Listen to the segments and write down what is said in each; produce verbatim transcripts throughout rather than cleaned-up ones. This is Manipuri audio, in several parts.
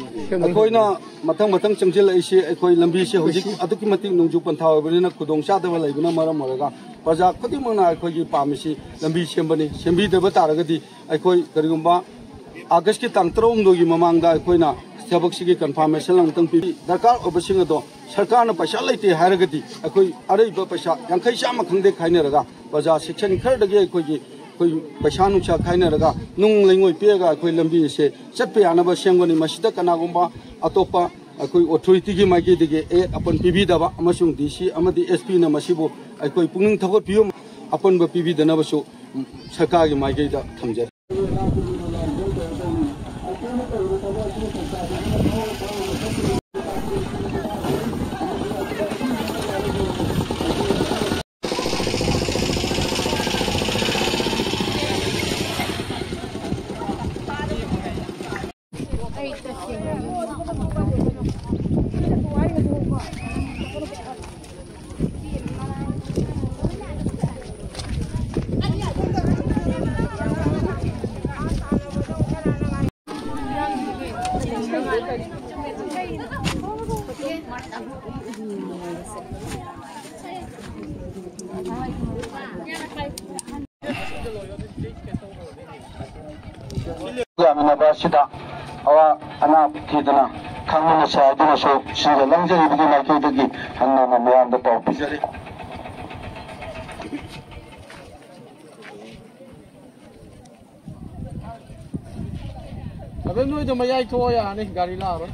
ꯑꯩꯈꯣꯏꯅ ꯃꯊꯪ ꯃꯊꯪ ꯆꯪꯁꯤꯜꯂꯛꯏꯁꯤ, ꯑꯩꯈꯣꯏ ꯂꯝꯕꯤꯁꯤ ꯍꯧꯖꯤꯛ ꯑꯗꯨꯛꯀꯤ ꯃꯇꯤꯛ ꯅꯣꯡꯖꯨ ꯄꯟꯊꯥ ꯑꯣꯏꯕꯅꯤꯅ ꯈꯨꯗꯣꯡ ꯆꯥꯗꯕ ꯂꯩꯕꯅ ꯃꯔꯝ ꯑꯣꯏꯔꯒ ꯄ꯭ꯔꯖꯥ ꯈꯨꯗꯤꯡꯃꯛꯅ ꯑꯩꯈꯣꯏꯒꯤ ꯄꯥꯝꯃꯤꯁꯤ ꯂꯝꯕꯤ ꯁꯦꯝꯕꯅꯤ꯫ ꯁꯦꯝꯕꯤꯗꯕ ꯇꯥꯔꯒꯗꯤ ꯑꯩꯈꯣꯏ ꯀꯔꯤꯒꯨꯝꯕ ꯑꯥꯒꯁꯀꯤ ꯇꯥꯡ ꯇꯔꯥꯍꯨꯝꯗꯣꯏꯒꯤ ꯃꯃꯥꯡꯗ ꯑꯩꯈꯣꯏꯅ ꯊꯕꯛꯁꯤꯒꯤ ꯀꯟꯐꯥꯔꯃꯦꯁꯟ ꯑꯃꯇꯪ ꯄꯤ꯫ ꯗꯔꯀꯥꯔ ꯑꯣꯏꯕꯁꯤꯡ ꯑꯗꯣ ꯁꯔꯀꯥꯔꯅ ꯄꯩꯁꯥ ꯂꯩꯇꯦ ꯍꯥꯏꯔꯒꯗꯤ ꯑꯩꯈꯣꯏ ꯑꯔꯩꯕ ꯄꯩꯁꯥ ꯌꯥꯡꯈꯩ ꯆꯥꯝꯃ ꯈꯪꯗꯦ ꯈꯥꯏꯅꯔꯒ ꯄ꯭ꯔꯖꯥ ꯁꯦꯛꯁꯟ ꯈꯔꯗꯒꯤ ꯑꯩꯈꯣꯏꯒꯤ ꯑꯩꯈꯣꯏ ꯄꯩꯁꯥ ꯅꯨꯡꯁꯥ ꯈꯥꯏꯅꯔꯒ ꯅꯨꯡ ꯂꯩꯉꯣꯏ ꯄꯤꯔꯒ ꯑꯩꯈꯣꯏ ꯂꯝꯕꯤ ꯑꯁꯦ ꯆꯠꯄ ꯌꯥꯅꯕ ꯁꯦꯝꯒꯅꯤ꯫ ꯃꯁꯤꯗ ꯀꯅꯥꯒꯨꯝꯕ ꯑꯇꯣꯞꯄ ꯑꯩꯈꯣꯏ ꯑꯣꯊꯣꯔꯤꯇꯤꯒꯤ ꯃꯥꯏꯀꯩꯗꯒꯤ ꯑꯦꯠ ꯑꯄꯟ ꯄꯤꯕꯤꯗꯕ ꯑꯃꯁꯨꯡ ꯗꯤ ꯁꯤ ꯑꯃꯗꯤ ꯑꯦꯁ ꯄꯤꯅ ꯃꯁꯤꯕꯨ ꯑꯩꯈꯣꯏ ꯄꯨꯛꯅꯤꯡ ꯊꯧꯒꯠꯄꯤꯌꯨ꯫ ꯑꯄꯟꯕ ꯄꯤꯕꯤꯗꯅꯕꯁꯨ ꯁꯔꯀꯥꯔꯒꯤ ꯃꯥꯏꯀꯩꯗ ꯊꯝꯖꯔꯤ꯫ ꯌꯥꯃꯤꯟꯅꯕ ꯑꯁꯤꯗ ꯑꯋꯥ ꯑꯅꯥ ꯊꯤꯗꯅ ꯈꯪꯃꯤꯟꯅꯁꯦ ꯍꯥꯏꯗꯨꯅꯁꯨ ꯁꯤꯗ ꯂꯪꯖꯔꯤꯕꯒꯤ ꯃꯥꯏꯀꯩꯗꯒꯤ ꯍꯟꯅ ꯃꯌꯥꯝꯗ ꯄꯥꯎ ꯄꯤꯖꯔꯤ꯫ ꯑꯗꯣ ꯅꯣꯏꯗꯣ ꯃꯌꯥꯏ ꯊꯣꯛꯑꯣ, ꯌꯥꯔꯅꯤ, ꯒꯥꯔꯤ ꯂꯥꯛꯑꯔꯣꯏ꯫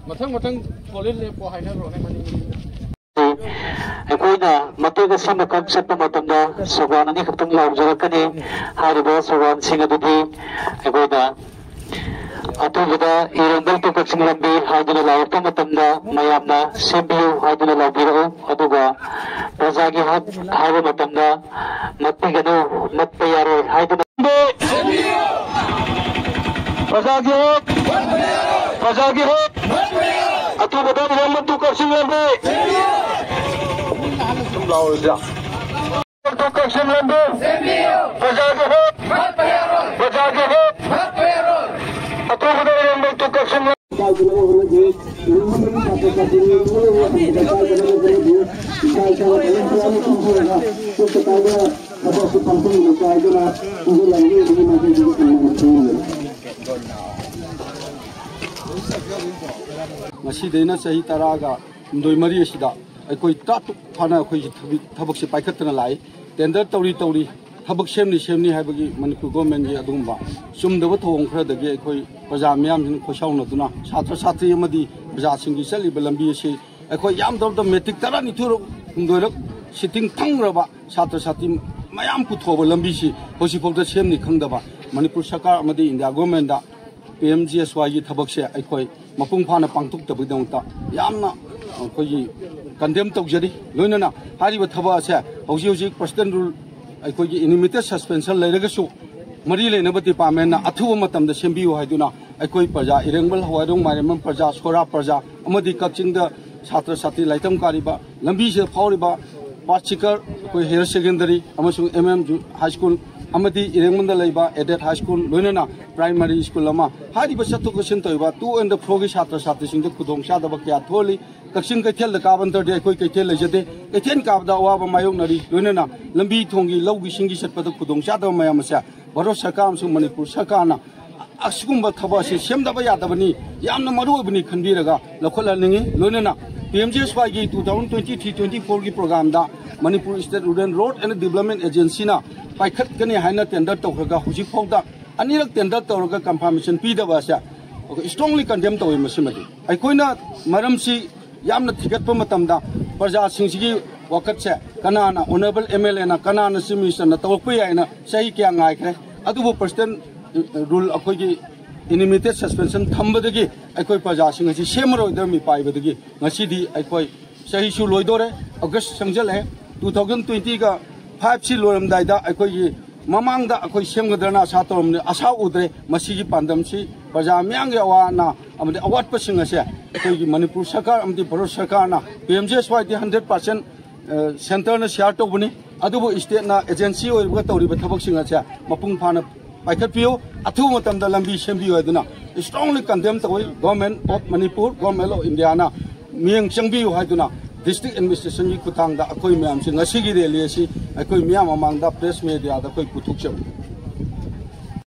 ꯃꯊꯪ ꯃꯊꯪ ꯄꯣꯂꯤꯟ ꯂꯦꯞꯄꯣ ꯍꯥꯏꯅꯈ꯭ꯔꯣꯅꯦ ꯃꯅꯤꯡ ꯃꯅꯤꯡꯗ꯫ ꯑꯩꯈꯣꯏꯅ ꯃꯇꯦꯛ ꯑꯁꯤꯃꯈꯛ ꯆꯠꯄ ꯃꯇꯝꯗ ꯁ꯭ꯂꯣꯒꯥꯟ ꯑꯅꯤꯈꯛꯇꯪ ꯂꯥꯎꯖꯔꯛꯀꯅꯤ꯫ ꯍꯥꯏꯔꯤꯕ ꯁ꯭ꯂꯣꯒꯥꯟꯁꯤꯡ ꯑꯗꯨꯗꯤ ꯑꯩꯈꯣꯏꯅ ꯑꯊꯨꯕꯗ ꯏꯔꯝꯗꯝ ꯇꯨ ꯀꯛꯆꯤꯡ ꯂꯝꯕꯤ ꯍꯥꯏꯗꯨꯅ ꯂꯥꯎꯔꯛꯄ ꯃꯇꯝꯗ ꯃꯌꯥꯝꯅ "ꯁꯦꯝꯕꯤꯌꯨ" ꯍꯥꯏꯗꯨꯅ ꯂꯥꯎꯕꯤꯔꯛꯎ꯫ ꯑꯗꯨꯒ "ꯄ꯭ꯔꯖꯥꯒꯤ ꯍꯛ" ꯍꯥꯏꯕ ꯃꯇꯝꯗ "ꯃꯠꯄꯤꯒꯅꯨ, ꯃꯠꯄ ꯌꯥꯔꯣꯏ" ꯍꯥꯏꯗꯨꯅ ꯄ꯭ꯔꯖꯥꯒꯤ ꯍꯛ, ꯄ꯭ꯔꯖꯥꯒꯤ ꯍꯛ꯫ ꯑꯊꯨꯕꯗ ꯏꯔꯝꯗꯝ ꯇꯨ ꯀꯛꯆꯤꯡ ꯂꯝꯕꯤ꯫ ꯁꯨꯝ ꯂꯥꯎꯔꯁꯤꯔꯥ? ꯀꯛꯆꯤꯡ ꯂꯝꯕꯤ, ꯄ꯭ꯔꯖꯥꯒꯤ ꯍꯛ, ꯄ꯭ꯔꯖꯥꯒꯤ ꯍꯛ, ꯑꯊꯨꯕꯗ ꯏꯔꯦꯡꯕꯝ ꯇꯨ ꯀꯛꯆꯤꯡ ꯉꯁꯤꯗꯩꯅ ꯆꯍꯤ ꯇꯔꯥꯒ ꯍꯨꯝꯗꯣꯏ ꯃꯔꯤ ꯑꯁꯤꯗ ꯑꯩꯈꯣꯏ ꯇꯔꯥ ꯇꯔꯨꯛ ꯐꯥꯅ ꯑꯩꯈꯣꯏꯒꯤ ꯊꯕꯤ-, ꯊꯕꯛꯁꯦ ꯄꯥꯏꯈꯠꯇꯅ ꯂꯥꯛꯏ꯫ ꯇꯦꯟꯗꯔ ꯇꯧꯔꯤ ꯇꯧꯔꯤ, ꯊꯕꯛ ꯁꯦꯝꯅꯤ ꯁꯦꯝꯅꯤ ꯍꯥꯏꯕꯒꯤ ꯃꯅꯤꯄꯨꯔ ꯒꯣꯔꯃꯦꯟꯒꯤ ꯑꯗꯨꯒꯨꯝꯕ ꯆꯨꯝꯗꯕ ꯊꯧꯑꯣꯡ ꯈꯔꯗꯒꯤ ꯑꯩꯈꯣꯏ ꯄ꯭ꯔꯖꯥ ꯃꯤꯌꯥꯝꯁꯤꯡ ꯈꯣꯏꯁꯥꯎꯅꯗꯨꯅ ꯁꯥꯇ꯭ꯔ ꯁꯥꯇ꯭ꯔꯤ ꯑꯃꯗꯤ ꯄ꯭ꯔꯖꯥꯁꯤꯡꯒꯤ ꯆꯠꯂꯤꯕ ꯂꯝꯕꯤ ꯑꯁꯤ ꯑꯩꯈꯣꯏ ꯌꯥꯝꯗ꯭ꯔꯕꯗ ꯃꯦꯇ꯭ꯔꯤꯛ ꯇꯔꯥꯅꯤꯊꯣꯏꯔꯛ ꯍꯨꯝꯗꯣꯏꯔꯛ ꯁꯤꯇꯤꯡ ꯐꯪꯈ꯭ꯔꯕ ꯁꯥꯇ꯭ꯔ ꯁꯥꯇ꯭ꯔꯤ ꯃꯌꯥꯝ ꯄꯨꯊꯣꯛꯑꯕ ꯂꯝꯕꯤꯁꯤ ꯍꯧꯖꯤꯛꯐꯥꯎꯗ ꯁꯦꯝꯅꯤ ꯈꯪꯗꯕ ꯃꯅꯤꯄꯨꯔ ꯁꯔꯀꯥꯔ ꯑꯃꯗꯤ ꯏꯟꯗꯤꯌꯥ ꯒꯣꯔꯃꯦꯟꯗ ꯄꯤ ꯑꯦꯝ ꯖꯤ ꯑꯦꯁ ꯋꯥꯏꯒꯤ ꯊꯕꯛꯁꯦ ꯑꯩꯈꯣꯏ ꯃꯄꯨꯡ ꯐꯥꯅ ꯄꯥꯡꯊꯣꯛꯇꯕꯒꯤꯗꯃꯛꯇ ꯌꯥꯝꯅ ꯑꯩꯈꯣꯏꯒꯤ ꯀꯟꯗꯦꯝ ꯇꯧꯖꯔꯤ꯫ ꯂꯣꯏꯅꯅ ꯍꯥꯏꯔꯤꯕ ꯊꯕꯛ ꯑꯁꯦ ꯍꯧꯖꯤꯛ ꯍꯧꯖꯤꯛ ꯄ꯭ꯔꯁꯤꯗꯦꯟ ꯔꯨꯜ ꯑꯩꯈꯣꯏꯒꯤ ꯏꯅꯤꯃꯤꯇꯦꯠ ꯁꯁꯄꯦꯟꯁꯟ ꯂꯩꯔꯒꯁꯨ ꯃꯔꯤ ꯂꯩꯅꯕ ꯗꯤꯄꯥꯔꯠꯃꯦꯟꯅ ꯑꯊꯨꯕ ꯃꯇꯝꯗ ꯁꯦꯝꯕꯤꯌꯨ ꯍꯥꯏꯗꯨꯅ ꯑꯩꯈꯣꯏ ꯄ꯭ꯔꯖꯥ ꯏꯔꯦꯡꯕꯝ, ꯍꯋꯥꯏꯔꯣꯡ, ꯃꯥꯏꯔꯦꯝꯕꯝ ꯄ꯭ꯔꯖꯥ, ꯁꯣꯔꯥ ꯄ꯭ꯔꯖꯥ ꯑꯃꯗꯤ ꯀꯛꯆꯤꯡꯗ ꯁꯥꯇ꯭ꯔ ꯁꯥꯇ꯭ꯔꯤ ꯂꯥꯏꯔꯤꯛ ꯇꯝ ꯀꯥꯔꯤꯕ ꯂꯝꯕꯤꯁꯤꯗ ꯐꯥꯎꯔꯤꯕ ꯄꯥꯠꯁꯤꯀꯔ, ꯑꯩꯈꯣꯏ ꯍꯥꯌꯔ ꯁꯦꯀꯦꯟꯗꯔꯤ ꯑꯃꯁꯨꯡ ꯑꯦꯝ ꯑꯦꯝ ꯍꯥꯏ ꯁ꯭ꯀꯨꯜ ꯑꯃꯗꯤ ꯏꯔꯦꯡꯕꯝꯗ ꯂꯩꯕ ꯑꯦꯗꯦꯠ ꯍꯥꯏ ꯁ꯭ꯀꯨꯜ, ꯂꯣꯏꯅꯅ ꯄ꯭ꯔꯥꯏꯃꯥꯔꯤ ꯁ꯭ꯀꯨꯜ ꯑꯃ, ꯍꯥꯏꯔꯤꯕ ꯆꯠꯊꯣꯛ ꯆꯠꯁꯤꯟ ꯇꯧꯔꯤꯕ to and fro ꯒꯤ ꯁꯥꯇ꯭ꯔ ꯁꯥꯇ꯭ꯔꯤꯁꯤꯡꯗ ꯈꯨꯗꯣꯡꯆꯥꯗꯕ ꯀꯌꯥ ꯊꯣꯛꯍꯜꯂꯤ꯫ ꯀꯛꯆꯤꯡ ꯀꯩꯊꯦꯜꯗ ꯀꯥꯕ ꯅꯠꯇ꯭ꯔꯗꯤ ꯑꯩꯈꯣꯏ ꯀꯩꯊꯦꯜ ꯂꯩꯖꯗꯦ꯫ ꯀꯩꯊꯦꯜ ꯀꯥꯕꯗ ꯑꯋꯥꯕ ꯃꯥꯌꯣꯛꯅꯔꯤ꯫ ꯂꯣꯏꯅꯅ ꯂꯝꯕꯤ ꯊꯣꯡꯒꯤ, ꯂꯧꯒꯤ, ꯏꯁꯤꯡꯒꯤ ꯆꯠꯄꯗ ꯈꯨꯗꯣꯡꯆꯥꯗꯕ ꯃꯌꯥꯝ ꯑꯁꯦ ꯚꯥꯔꯠ ꯁꯔꯀꯥꯔ ꯑꯃꯁꯨꯡ ꯃꯅꯤꯄꯨꯔ ꯁꯔꯀꯥꯔꯅ ꯑꯁꯤꯒꯨꯝꯕ ꯊꯕꯛ ꯑꯁꯤ ꯁꯦꯝꯗꯕ ꯌꯥꯗꯕꯅꯤ, ꯌꯥꯝꯅ ꯃꯔꯨ ꯑꯣꯏꯕꯅꯤ ꯈꯟꯕꯤꯔꯒ ꯂꯧꯈꯠꯍꯟꯅꯤꯡꯏ꯫ ꯂꯣꯏꯅꯅ ꯄꯤ ꯑꯦꯝ ꯖꯤ ꯑꯦꯁ ꯋꯥꯏꯒꯤ two thousand twenty three twenty four ꯒꯤ ꯄ꯭ꯔꯣꯒ꯭ꯔꯥꯝꯗ Manipur state rural road and development ꯑꯦꯖꯦꯟꯁꯤꯅ ꯄꯥꯏꯈꯠꯀꯅꯤ ꯍꯥꯏꯅ ꯇꯦꯟꯗꯔ ꯇꯧꯈ꯭ꯔꯒ ꯍꯧꯖꯤꯛ ꯐꯥꯎꯗ ꯑꯅꯤꯔꯛ ꯇꯦꯟꯗꯔ ꯇꯧꯔꯒ ꯀꯟꯐꯥꯔꯃꯦꯁꯟ ꯄꯤꯗꯕ ꯑꯁꯦ ꯑꯩꯈꯣꯏ strongly condemn ꯇꯧꯏ꯫ ꯃꯁꯤꯃꯗꯤ ꯑꯩꯈꯣꯏꯅ ꯃꯔꯝꯁꯤ ꯌꯥꯝꯅ ꯊꯤꯒꯠꯄ ꯃꯇꯝꯗ ꯄ꯭ꯔꯖꯥꯁꯤꯡꯁꯤꯒꯤ ꯋꯥꯀꯠꯁꯦ ꯀꯅꯥꯅ, ꯑꯣꯅꯔꯦꯕꯜ ꯑꯦꯝ ꯑꯦꯜ ꯑꯦꯅ, ꯀꯅꯥꯅ ꯆꯤꯐ ꯃꯤꯅꯤꯁꯇꯔꯅ ꯇꯧꯔꯛꯄ ꯌꯥꯏꯅ ꯆꯍꯤ ꯀꯌꯥ ꯉꯥꯏꯈ꯭ꯔꯦ, ꯑꯗꯨꯕꯨ ꯄ꯭ꯔꯁꯤꯗꯦꯟ ꯔꯨꯜ ꯑꯩꯈꯣꯏꯒꯤ ꯏꯅꯤꯃꯤꯇꯦꯠ ꯁꯁꯄꯦꯟꯁꯟ ꯊꯝꯕꯗꯒꯤ ꯑꯩꯈꯣꯏ ꯄ꯭ꯔꯖꯥꯁꯤꯡ ꯑꯁꯤ ꯁꯦꯝꯃꯔꯣꯏꯗꯕ ꯃꯤꯄꯥꯏꯕꯗꯒꯤ ꯉꯁꯤꯗꯤ ꯑꯩꯈꯣꯏ ꯆꯍꯤꯁꯨ ꯂꯣꯏꯗꯣꯔꯦ, ꯑꯣꯒꯁ ꯆꯪꯁꯤꯜꯂꯛꯑꯦ꯫ Two thousand twenty ꯒ five ꯁꯤ ꯂꯣꯏꯔꯝꯗꯥꯏꯗ ꯑꯩꯈꯣꯏꯒꯤ ꯃꯃꯥꯡꯗ ꯑꯩꯈꯣꯏ ꯁꯦꯝꯒꯗ꯭ꯔꯅ ꯑꯁꯥ ꯇꯧꯔꯝꯕꯅꯤ, ꯑꯁꯥ ꯎꯗ꯭ꯔꯦ꯫ ꯃꯁꯤꯒꯤ ꯄꯥꯟꯗꯝꯁꯤ ꯄ꯭ꯔꯖꯥ ꯃꯤꯌꯥꯝꯒꯤ ꯑꯋꯥ ꯑꯅꯥ ꯑꯃꯗꯤ ꯑꯋꯥꯠꯄꯁꯤꯡ ꯑꯁꯦ ꯑꯩꯈꯣꯏꯒꯤ ꯃꯅꯤꯄꯨꯔ ꯁꯔꯀꯥꯔ ꯑꯃꯗꯤ ꯚꯥꯔꯠ ꯁꯔꯀꯥꯔꯅ ꯄꯤ ꯑꯦꯝ ꯖꯤ ꯑꯦꯁ ꯋꯥꯏꯗꯤ hundred percent ꯁꯦꯟꯇꯔꯅ ꯁꯤꯌꯥꯔ ꯇꯧꯕꯅꯤ꯫ ꯑꯗꯨꯕꯨ stateꯅ agency ꯑꯣꯏꯔꯒ ꯇꯧꯔꯤꯕ ꯊꯕꯛꯁꯤꯡ ꯑꯁꯦ ꯃꯄꯨꯡ ꯐꯥꯅ ꯄꯥꯏꯈꯠꯄꯤꯌꯨ, ꯑꯊꯨꯕ ꯃꯇꯝꯗ ꯂꯝꯕꯤ ꯁꯦꯝꯕꯤꯌꯨ ꯍꯥꯏꯗꯨꯅ strongly condemn ꯇꯧꯏ꯫ Government of Manipur, Government of Indiaꯅ ꯃꯤꯠꯌꯦꯡ ꯆꯪꯕꯤꯌꯨ ꯍꯥꯏꯗꯨꯅ district administrationꯒꯤ ꯈꯨꯠꯊꯥꯡꯗ ꯑꯩꯈꯣꯏ ꯃꯌꯥꯝꯁꯤ ꯉꯁꯤꯒꯤ rally ꯑꯁꯤ ꯑꯩꯈꯣꯏ ꯃꯤꯌꯥꯝ ꯃꯃꯥꯡꯗ press mediaꯗ ꯑꯩꯈꯣꯏ ꯄꯨꯊꯣꯛꯆꯕꯅꯤ꯫